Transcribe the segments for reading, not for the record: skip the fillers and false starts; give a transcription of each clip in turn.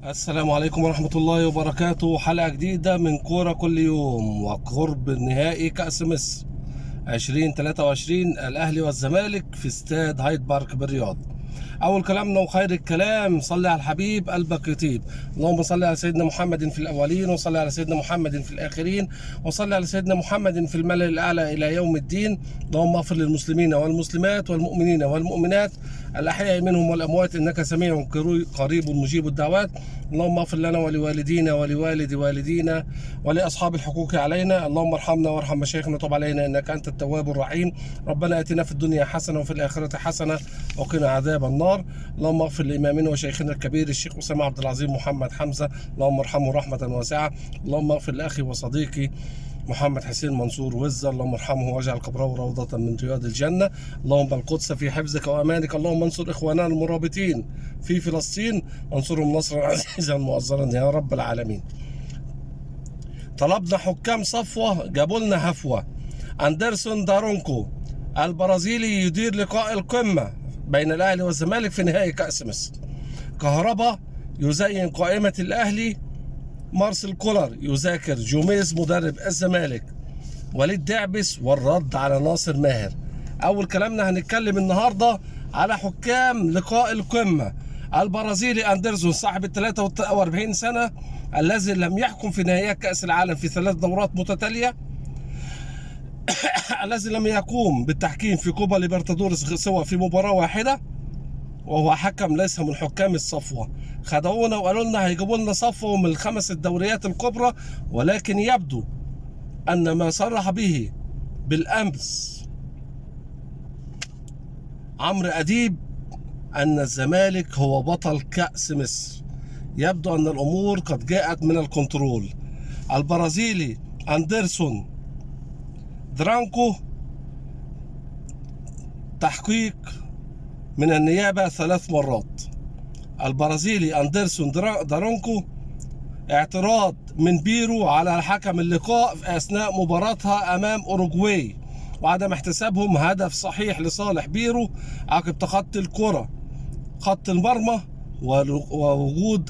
السلام عليكم ورحمة الله وبركاته. حلقة جديدة من كورة كل يوم، وقرب نهائي كأس مصر 2023 الأهلي والزمالك في استاد هايد بارك بالرياض. أول كلامنا وخير الكلام، صلي على الحبيب قلبك يطيب. اللهم صل على سيدنا محمد في الأولين، وصلي على سيدنا محمد في الآخرين، وصلي على سيدنا محمد في الملأ الأعلى إلى يوم الدين. اللهم اغفر للمسلمين والمسلمات والمؤمنين والمؤمنات الأحياء منهم والأموات، إنك سميع قريب مجيب الدعوات. اللهم اغفر لنا ولوالدينا ولوالد والدينا ولأصحاب الحقوق علينا. اللهم ارحمنا وارحم مشايخنا وتب علينا إنك أنت التواب الرحيم. ربنا آتنا في الدنيا حسنة وفي الآخرة حسنة وقنا عذاب النار. اللهم اغفر لإمامنا وشيخنا الكبير الشيخ أسامة عبد العظيم محمد حمزة، اللهم ارحمه رحمة واسعة. اللهم اغفر لأخي وصديقي محمد حسين منصور وزة، اللهم ارحمه واجعل قبره روضة من رياض الجنة. اللهم القدس في حفظك وأمانك. اللهم انصر إخواننا المرابطين في فلسطين، وانصرهم نصرا عزيزا مؤزرا يا رب العالمين. طلبنا حكام صفوة، جابوا لنا هفوة. أندرسون دارونكو البرازيلي يدير لقاء القمة بين الأهلي والزمالك في نهائي كأس مصر. كهربا يزين قائمة الأهلي. مارسيل كولر يذاكر جوميز مدرب الزمالك. وليد دعبس والرد على ناصر ماهر. أول كلامنا هنتكلم النهاردة على حكام لقاء القمة. البرازيلي أندرسون صاحب ال 43 سنة الذي لم يحكم في نهائيات كأس العالم في 3 دورات متتالية، الذي لم يقوم بالتحكيم في كوبا ليبرتادوريس سوى في مباراة واحدة، وهو حكم ليس من حكام الصفوة. خدعونا وقالوا لنا هيجيبوا لنا صفوة من الخمس الدوريات الكبرى، ولكن يبدو أن ما صرح به بالأمس عمرو أديب أن الزمالك هو بطل كأس مصر، يبدو أن الأمور قد جاءت من الكنترول. البرازيلي أندرسون درانكو تحقيق من النيابة 3 مرات. البرازيلي أندرسون دارونكو اعتراض من بيرو على حكم اللقاء في أثناء مباراتها أمام أوروغواي، وعدم احتسابهم هدف صحيح لصالح بيرو عقب تخطي الكرة خط المرمى ووجود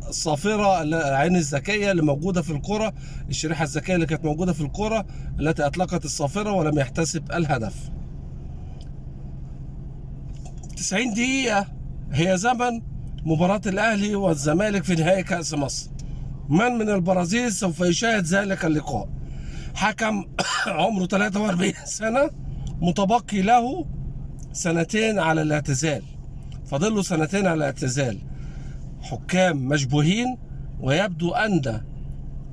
الصافرة العين الذكية اللي موجودة في الكرة، الشريحة الذكية اللي كانت موجودة في الكرة التي أطلقت الصافرة ولم يحتسب الهدف. 90 دقيقة هي زمن مباراة الأهلي والزمالك في نهائي كأس مصر. من البرازيل سوف يشاهد ذلك اللقاء؟ حكم عمره 43 سنة، متبقي له سنتين على الاعتزال، فاضل له سنتين على الاعتزال. حكام مشبوهين، ويبدو أن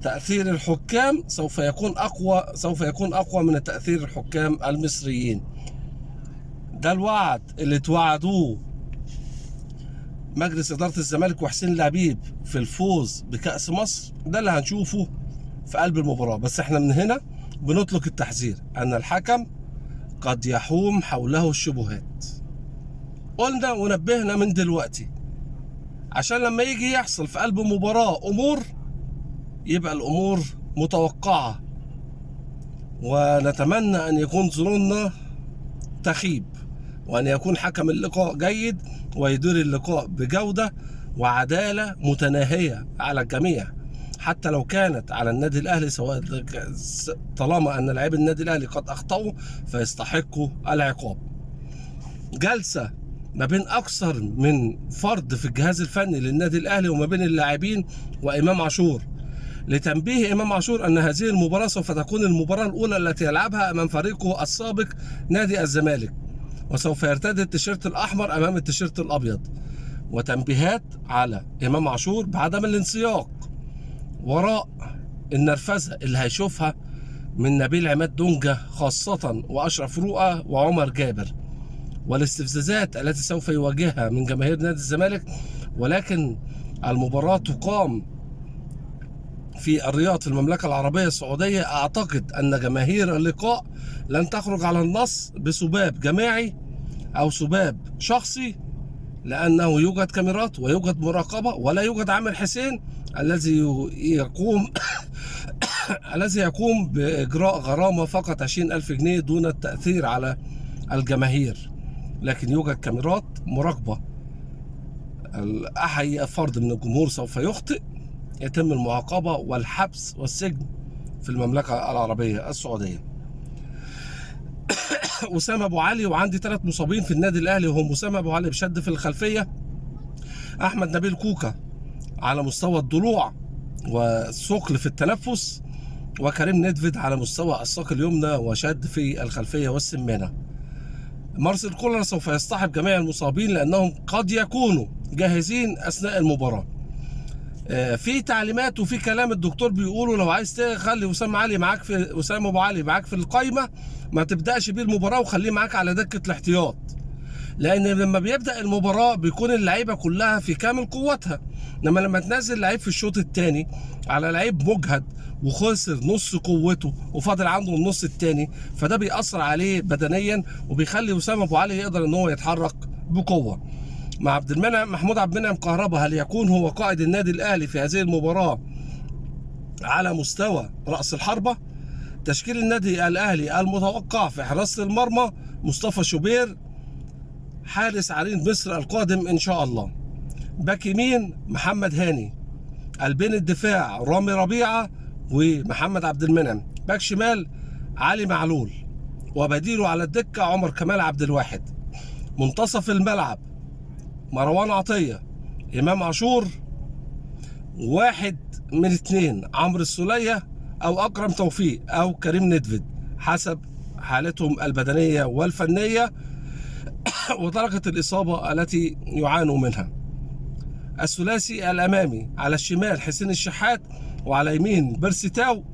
تأثير الحكام سوف يكون أقوى من تأثير الحكام المصريين. ده الوعد اللي توعدوه مجلس إدارة الزمالك وحسين لبيب في الفوز بكأس مصر، ده اللي هنشوفه في قلب المباراة. بس احنا من هنا بنطلق التحذير أن الحكم قد يحوم حوله الشبهات. قلنا ونبهنا من دلوقتي عشان لما يجي يحصل في قلب مباراة أمور يبقى الأمور متوقعة، ونتمنى أن يكون ظنوننا تخيب، وأن يكون حكم اللقاء جيد ويدير اللقاء بجودة وعدالة متناهية على الجميع، حتى لو كانت على النادي الأهلي، سواء طالما أن لاعبي النادي الأهلي قد أخطأوا فيستحقوا العقاب. جلسة ما بين أكثر من فرد في الجهاز الفني للنادي الأهلي وما بين اللاعبين وإمام عاشور، لتنبيه إمام عاشور أن هذه المباراة سوف تكون المباراة الأولى التي يلعبها أمام فريقه السابق نادي الزمالك، وسوف يرتدي التيشيرت الأحمر أمام التيشيرت الأبيض. وتنبيهات على إمام عاشور بعدم الانسياق وراء النرفزة اللي هيشوفها من نبيل عماد دونجا خاصة وأشرف رؤى وعمر جابر، والاستفزازات التي سوف يواجهها من جماهير نادي الزمالك. ولكن المباراة تقام في الرياض في المملكة العربية السعودية. أعتقد أن جماهير اللقاء لن تخرج على النص بسباب جماعي أو سباب شخصي، لأنه يوجد كاميرات ويوجد مراقبة، ولا يوجد عامر حسين الذي يقوم بإجراء غرامة فقط 20,000 جنيه دون التأثير على الجماهير. لكن يوجد كاميرات مراقبة أي فرد من الجمهور سوف يخطئ يتم المعاقبة والحبس والسجن في المملكة العربية السعودية. وسام أبو علي، وعندي 3 مصابين في النادي الأهلي وهم وسام أبو علي بشد في الخلفية، أحمد نبيل كوكا على مستوى الضلوع والثقل في التنفس، وكريم نيدفيد على مستوى الساق اليمنى وشد في الخلفية والسمانة. مارسيل كولر سوف يصطحب جميع المصابين لأنهم قد يكونوا جاهزين أثناء المباراة. في تعليمات وفي كلام الدكتور بيقوله لو عايز تخلي وسام علي معاك في وسام ابو علي معاك في القايمة ما تبداش بيه المباراة وخليه معاك على دكه الاحتياط، لان لما بيبدا المباراة بيكون اللعيبة كلها في كامل قوتها، انما لما تنزل لعيب في الشوط الثاني على لعيب مجهد وخسر نص قوته وفاضل عنده النص الثاني، فده بيأثر عليه بدنيا وبيخلي وسام ابو علي يقدر ان هو يتحرك بقوة. مع عبد المنعم محمود عبد المنعم كهربا، هل يكون هو قائد النادي الاهلي في هذه المباراة على مستوى راس الحربة؟ تشكيل النادي الاهلي المتوقع في حراسة المرمى مصطفى شوبير حارس عرين مصر القادم ان شاء الله، باك يمين محمد هاني، قلبين الدفاع رامي ربيعة ومحمد عبد المنعم، باك شمال علي معلول وبديله على الدكة عمر كمال عبد الواحد، منتصف الملعب مروان عطية، إمام عاشور، واحد من 2 عمرو السولية أو أكرم توفيق أو كريم ندفد حسب حالتهم البدنية والفنية ودرجة الإصابة التي يعانوا منها. الثلاثي الأمامي على الشمال حسين الشحات وعلى يمين بيرسي تاو،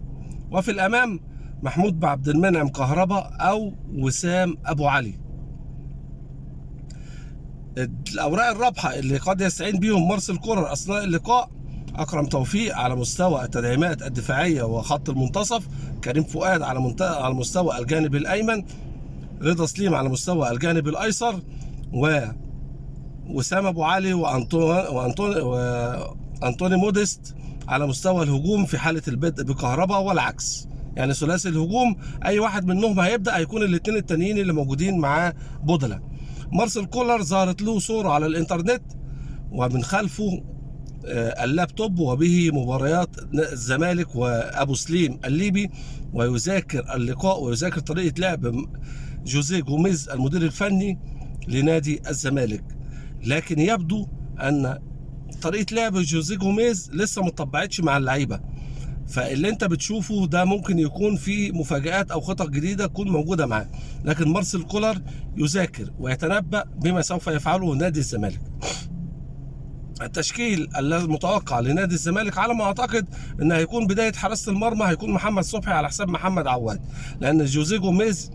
وفي الأمام محمود عبد المنعم كهربا أو وسام أبو علي. الأوراق الرابحة اللي قد يستعين بيهم مارسيل كولر أثناء اللقاء: أكرم توفيق على مستوى التدعيمات الدفاعية وخط المنتصف، كريم فؤاد على مستوى الجانب الأيمن، رضا سليم على مستوى الجانب الأيسر، ووسام أبو علي وأنطوني موديست على مستوى الهجوم في حالة البدء بكهربا والعكس. يعني ثلاثي الهجوم أي واحد منهم هيبدأ هيكون الاثنين التانيين اللي موجودين معاه بدلة. مارسيل كولر ظهرت له صورة على الانترنت ومن خلفه اللابتوب وبه مباريات الزمالك وأبو سليم الليبي، ويذاكر اللقاء ويذاكر طريقة لعب جوزيه جوميز المدير الفني لنادي الزمالك. لكن يبدو أن طريقة لعب جوزيه جوميز لسه ما اتطبقتش مع اللعيبة، فاللي انت بتشوفه ده ممكن يكون في مفاجآت او خطط جديدة تكون موجودة معاه. لكن مارسيل كولر يذاكر ويتنبأ بما سوف يفعله نادي الزمالك. التشكيل المتوقع لنادي الزمالك على ما اعتقد ان هيكون بداية حراسة المرمى هيكون محمد صبحي على حساب محمد عواد، لان جوزيه جوميز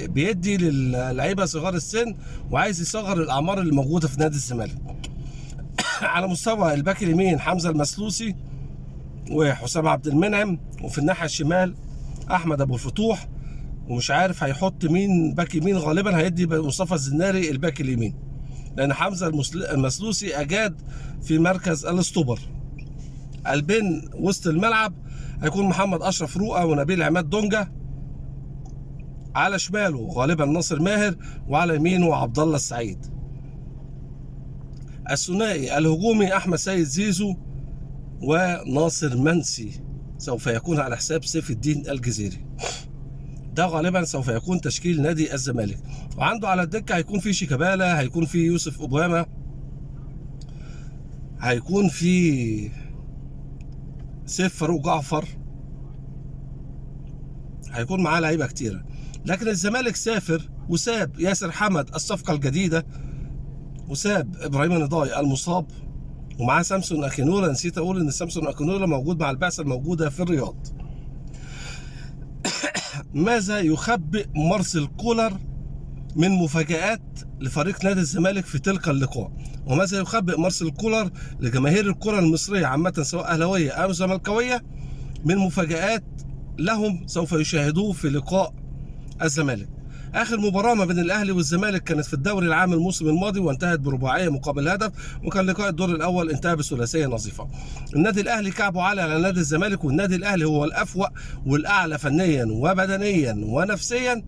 بيدي للعيبة صغار السن وعايز يصغر الاعمار اللي موجودة في نادي الزمالك. على مستوى الباك اليمين حمزة المسلوسي وحسام عبد المنعم، وفي الناحية الشمال احمد ابو الفتوح، ومش عارف هيحط مين باك يمين، غالبا هيدي مصطفى الزناري الباك اليمين، لان حمزة المسلوسي اجاد في مركز ال stopper. قلبين وسط الملعب هيكون محمد اشرف روقه ونبيل عماد دونجا، على شماله غالبا ناصر ماهر وعلى يمينه عبد الله السعيد. الثنائي الهجومي احمد سيد زيزو وناصر منسي سوف يكون على حساب سيف الدين الجزيري. ده غالبا سوف يكون تشكيل نادي الزمالك. وعنده على الدكة هيكون في شيكابالا، هيكون في يوسف اوباما، هيكون في سيف فاروق جعفر، هيكون معاه لعيبة كتيرة. لكن الزمالك سافر وساب ياسر حمد الصفقة الجديدة، وساب ابراهيم النضاي المصاب، ومعاه سامسون اكينولا. نسيت اقول ان سامسون اكينولا موجود مع البعثة الموجودة في الرياض. ماذا يخبئ مارسيل كولر من مفاجآت لفريق نادي الزمالك في تلك اللقاء؟ وماذا يخبئ مارسيل كولر لجماهير الكرة المصرية عامة سواء أهلاوية أو زملكاوية من مفاجآت لهم سوف يشاهدوه في لقاء الزمالك؟ آخر مباراة ما بين الأهلي والزمالك كانت في الدوري العام الموسم الماضي وانتهت برباعية مقابل هدف، وكان لقاء الدور الأول انتهى بثلاثية نظيفة. النادي الأهلي كعبه عالي على نادي الزمالك، والنادي الأهلي هو الأفوق والأعلى فنيا وبدنيا ونفسيا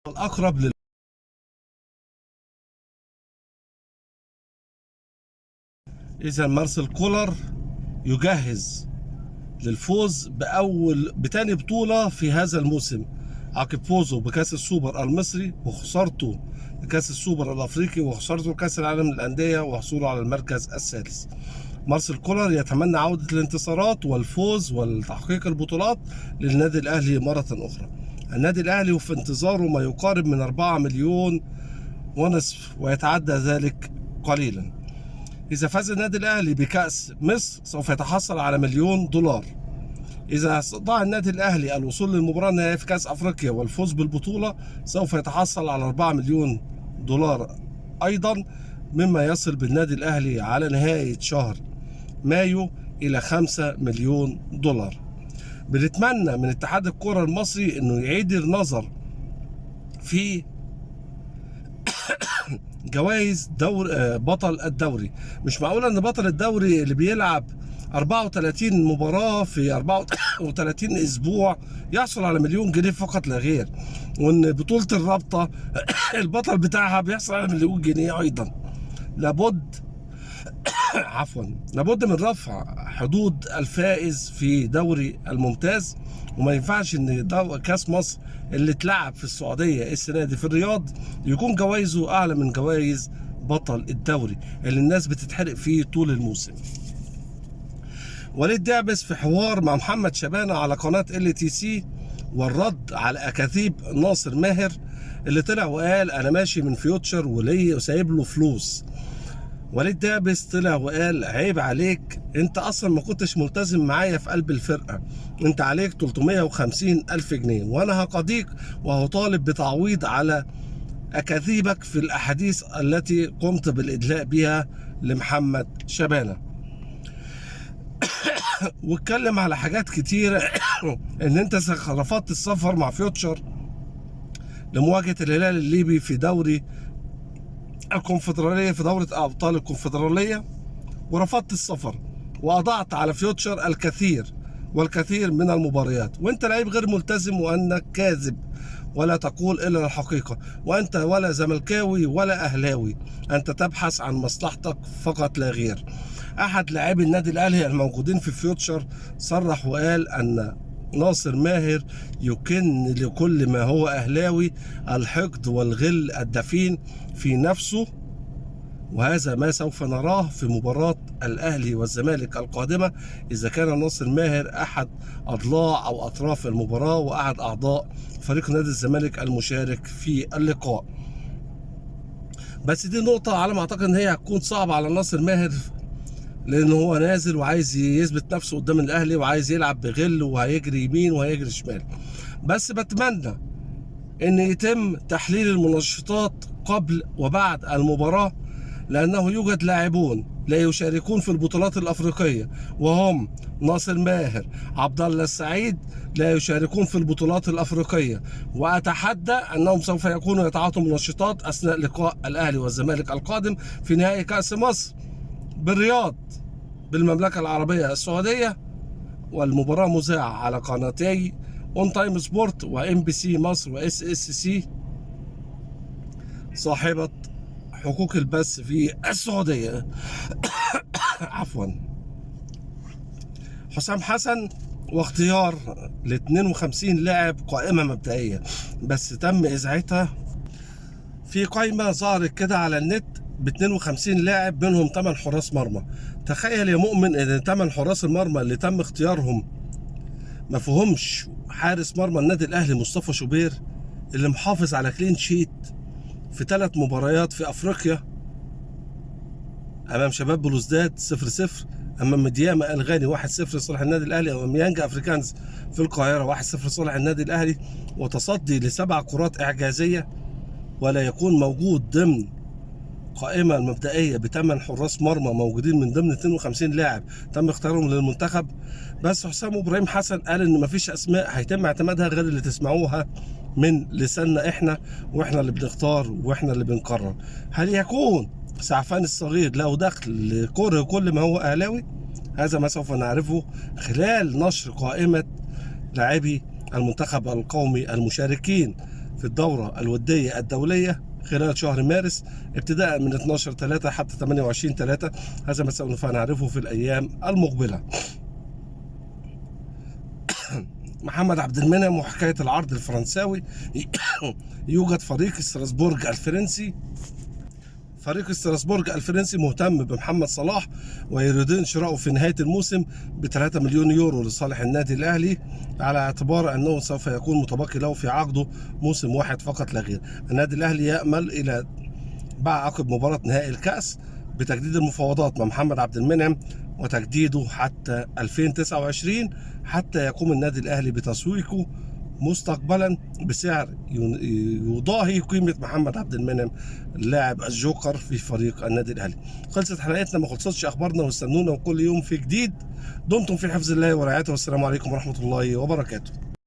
والأقرب إذا مارسيل كولر يجهز للفوز بتاني بطولة في هذا الموسم عقب فوزه بكأس السوبر المصري وخسارته لكأس السوبر الأفريقي وخسارته لكأس العالم للأندية وحصوله على المركز السادس. مارسيل كولر يتمنى عودة الانتصارات والفوز والتحقيق البطولات للنادي الأهلي مرة أخرى. النادي الأهلي وفي انتظاره ما يقارب من 4.5 مليون ويتعدى ذلك قليلا. إذا فاز النادي الأهلي بكأس مصر سوف يتحصل على $1 مليون. إذا استطاع النادي الأهلي الوصول للمباراة النهائية في كأس أفريقيا والفوز بالبطولة سوف يتحصل على $4 مليون أيضا، مما يصل بالنادي الأهلي على نهاية شهر مايو إلى $5 مليون. بنتمنى من اتحاد الكرة المصري إنه يعيد النظر في جوائز دور بطل الدوري. مش معقول ان بطل الدوري اللي بيلعب 34 مباراة في 34 اسبوع يحصل على 1 مليون جنيه فقط لا غير، وان بطولة الرابطة البطل بتاعها بيحصل على 1 مليون جنيه ايضا. لابد عفوا لابد من رفع حدود الفائز في دوري الممتاز، وما ينفعش ان كاس مصر اللي اتلعب في السعودية السنة دي في الرياض يكون جوائزه اعلى من جوائز بطل الدوري اللي الناس بتتحرق فيه طول الموسم. وليد دعبس في حوار مع محمد شبانة على قناة LTC والرد على اكاذيب ناصر ماهر اللي طلع وقال انا ماشي من فيوتشر وليه وسايب له فلوس. وليد دعبس طلع وقال عيب عليك، انت اصلا ما كنتش ملتزم معايا في قلب الفرقة، انت عليك 350 الف جنيه وانا هقاضيك وهطالب بتعويض على اكاذيبك في الاحاديث التي قمت بالادلاء بها لمحمد شبانة. واتكلم على حاجات كتيرة ان انت رفضت السفر مع فيوتشر لمواجهة الهلال الليبي في دوري الكونفدرالية في دورة أبطال الكونفدرالية، ورفضت السفر وأضعت على فيوتشر الكثير والكثير من المباريات، وانت لعيب غير ملتزم وأنك كاذب ولا تقول إلا الحقيقة، وأنت ولا زملكاوي ولا أهلاوي، أنت تبحث عن مصلحتك فقط لا غير. أحد لاعبي النادي الأهلي الموجودين في فيوتشر صرح وقال أن ناصر ماهر يكن لكل ما هو أهلاوي الحقد والغل الدفين في نفسه، وهذا ما سوف نراه في مباراة الأهلي والزمالك القادمة إذا كان ناصر ماهر أحد أضلاع أو أطراف المباراة وأحد أعضاء فريق نادي الزمالك المشارك في اللقاء. بس دي نقطة على ما أعتقد إن هي هتكون صعبة على ناصر ماهر، لأن هو نازل وعايز يثبت نفسه قدام الأهلي وعايز يلعب بغل وهيجري يمين وهيجري شمال. بس بتمنى إن يتم تحليل المنشطات قبل وبعد المباراة، لأنه يوجد لاعبون لا يشاركون في البطولات الأفريقية وهم ناصر ماهر، عبد الله السعيد، لا يشاركون في البطولات الأفريقية، وأتحدى أنهم سوف يكونوا يتعاطوا منشطات أثناء لقاء الأهلي والزمالك القادم في نهائي كأس مصر بالرياض بالمملكة العربية السعودية، والمباراة مذاعة على قناتي اون تايم سبورت وام بي سي مصر واس اس سي صاحبة حقوق البث في السعودية. عفوا. حسام حسن واختيار ل 52 لاعب قائمة مبدئية، بس تم إذاعتها في قائمة ظهرت كده على النت ب 52 لاعب منهم 8 حراس مرمى. تخيل يا مؤمن ان 8 حراس المرمى اللي تم اختيارهم ما فيهمش حارس مرمى النادي الاهلي مصطفى شوبير اللي محافظ على clean sheet في 3 مباريات في افريقيا، امام شباب بلوزداد 0-0، امام ميدياما الغاني 1-0 لصالح النادي الاهلي، امام يانج افريكانز في القاهرة 1-0 لصالح النادي الاهلي، وتصدي ل7 كرات اعجازيه، ولا يكون موجود ضمن قائمة المبدئية ب8 حراس مرمى موجودين من ضمن 52 لاعب تم اختيارهم للمنتخب. بس حسام ابراهيم حسن قال ان مفيش اسماء هيتم اعتمادها غير اللي تسمعوها من لساننا احنا، واحنا اللي بنختار واحنا اللي بنقرر. هل يكون سعفان الصغير له دخل لكرة كل ما هو اهلاوي؟ هذا ما سوف نعرفه خلال نشر قائمة لاعبي المنتخب القومي المشاركين في الدورة الودية الدولية خلال شهر مارس ابتداء من 12/3 حتى 28/3. هذا ما سوف نعرفه في الأيام المقبلة. محمد عبد المنعم وحكاية العرض الفرنساوي. يوجد فريق ستراسبورغ الفرنسي، فريق ستراسبورغ الفرنسي مهتم بمحمد صلاح ويريدون شراءه في نهاية الموسم ب 3 مليون يورو لصالح النادي الأهلي، على اعتبار أنه سوف يكون متبقي له في عقده موسم واحد فقط لا غير. النادي الأهلي يأمل إلى بعد عقب مباراة نهائي الكأس بتجديد المفاوضات مع محمد عبد المنعم وتجديده حتى 2029، حتى يقوم النادي الأهلي بتسويقه مستقبلا بسعر يضاهي قيمة محمد عبد المنعم اللاعب الجوكر في فريق النادي الأهلي. خلصت حلقتنا، ما خلصتش أخبارنا، واستنونا وكل يوم في جديد. دمتم في حفظ الله ورعايته، والسلام عليكم ورحمة الله وبركاته.